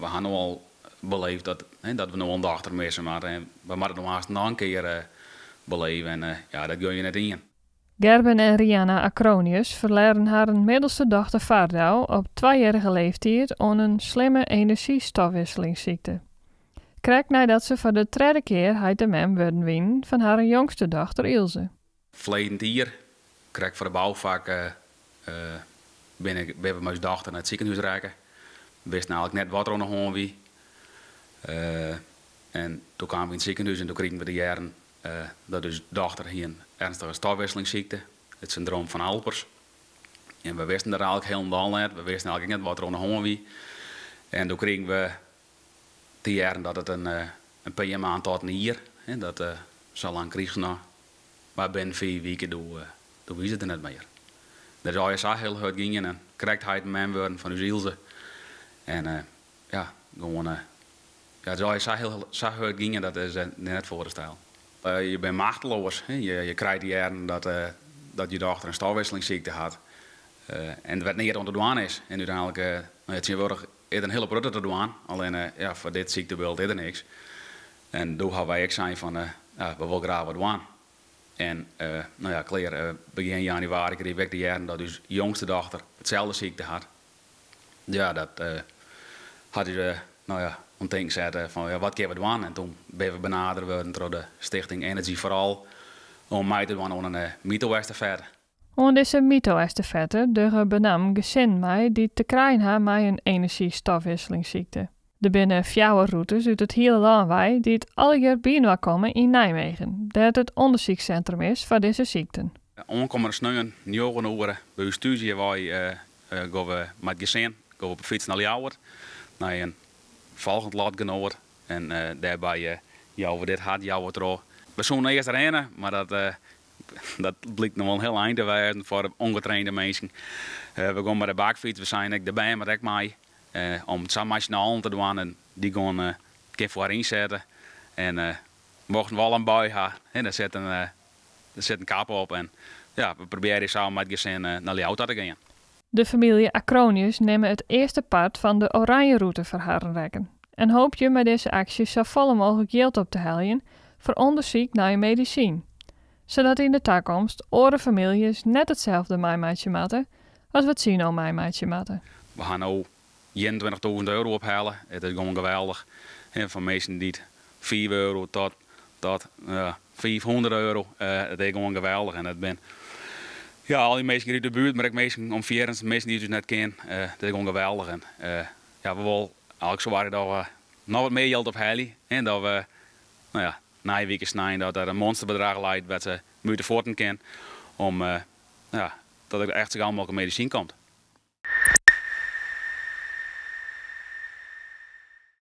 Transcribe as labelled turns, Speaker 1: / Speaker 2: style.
Speaker 1: We ha no al beleefd dat, hè, dat we no in dochter misse moatte en we moatte it no hast noch in kear beleve en ja, dat gun je net ien.
Speaker 2: Gerben en Rianna Acronius ferlearen harren middelste dochter Fardau op twajierrige leeftiid oan in slimme enerzjystofwikselingssykte. Krekt neidat se foar de tredde kear heit en mem wurden wienen fan harren jongste dochter Ilse.
Speaker 1: Ferleden jier, krekt foar de boufak, bin ik by myn dochter nei it sikehûs rekke. We wisten eigentlik net wat der oan de hân wie. En doe kamen we yn it sikehûs en doe krigen we te hearren dat ús dochter hie in ernstige stofwikselingssykte, it syndroom fan Alpers. En we wisten dat eigentlik hielendal net. We wisten eigentlik net wat der oan de hân wie. En doe krigen we te hearren dat it in pear maand tot in jier, hè, dat sa lang krige se noch. Mar binnen 5 wiken doe wie se der net mear. Dat is allegear sa hiel hurd gien en krekt heit en mem wurden fan ús Ilse. En ja, gewoan, ja, it is allegear sa hiel, sa hurd gien, dat is net foar te stellen. Je bent machteloos, hè. Je krijt te hearren dat je dochter in stofwikselingssykte hat. En der net neat oan te dwaan is. En úteinlik, no ja, tsjintwurdich is der in hiele protte te dwaan. Allinnich, ja, foar dit syktebyld is der niks. En doe ha wy ek sein fan, ja, we wolle graach wat dwaan. En no ja, klear, begjin januari krigen we ek te hearren dat ús jongste dochter itselde sykte hat. Ja, dat hat ús no ja, oan it tinken set fan, ja, wat kinne we dwaan? En doe binne we benadere wurden troch de stichting Enerzjy foar All om mei te dwaan oan in mito-estafette.
Speaker 2: Oan dizze mito-estafette dogge benammen gesinnen mei dy't te krijen ha mei in enerzjystofwikselingssykte. Der binne fjouwer rûtes út it hiele lân wei dy't allegear byinoar komme yn Nijmegen, dêr't it ûndersykssintrum is foar dizze sykten.
Speaker 1: Oankommende sneon, 9 oere, by ús thús hjir wei, gean we mei it gesin, gean we op 'e fyts nei Ljouwert, nei in folgjend lotgenoat. En dêrby jouwe we dit hart, jouwe we troch. We soene earst rinne, mar dat blykt noch wol in hiel ein te wêzen foar ûngetrainde minsken. We gean mei de bakfyts, we seine ek, de bern moatte ek mei. Om it sa mei syn allen te dwaan en dy gean kin foaryn sette. En mochten we al in bui ha, hè, der sit in kap op. En ja, we probearje sa mei it gesin nei Ljouwert ta te gean.
Speaker 2: De famylje Acronius nimme it earste part fan de Oranje Rûte foar harren rekken. En hoopje mei dizze aksje safolle mooglik jild op te heljen foar ûndersyk nei in medisyn. Sadat yn de takomst oare famyljes net itselde meimeitsje moatte as wat sy no meimeitsje moatte.
Speaker 1: We ha no €21.000 ophelle. It is gewoan geweldich. En fan minsken dy't €5 tot €500, it is gewoan geweldich. En it bin, ja, al dy minsken út de buert, mar ek minsken om fierrens, minsken dy't ús net kenne. It is gewoan geweldich. En ja, we wolle eigentlik soargje dat we noch wat mear jild ophelje. En dat we, no ja, nije wike snein dat der in monsterbedrach leit wêr't se mei út de fuotten kin om, ja, dat der echt sa gau mooglik in medisyn komt.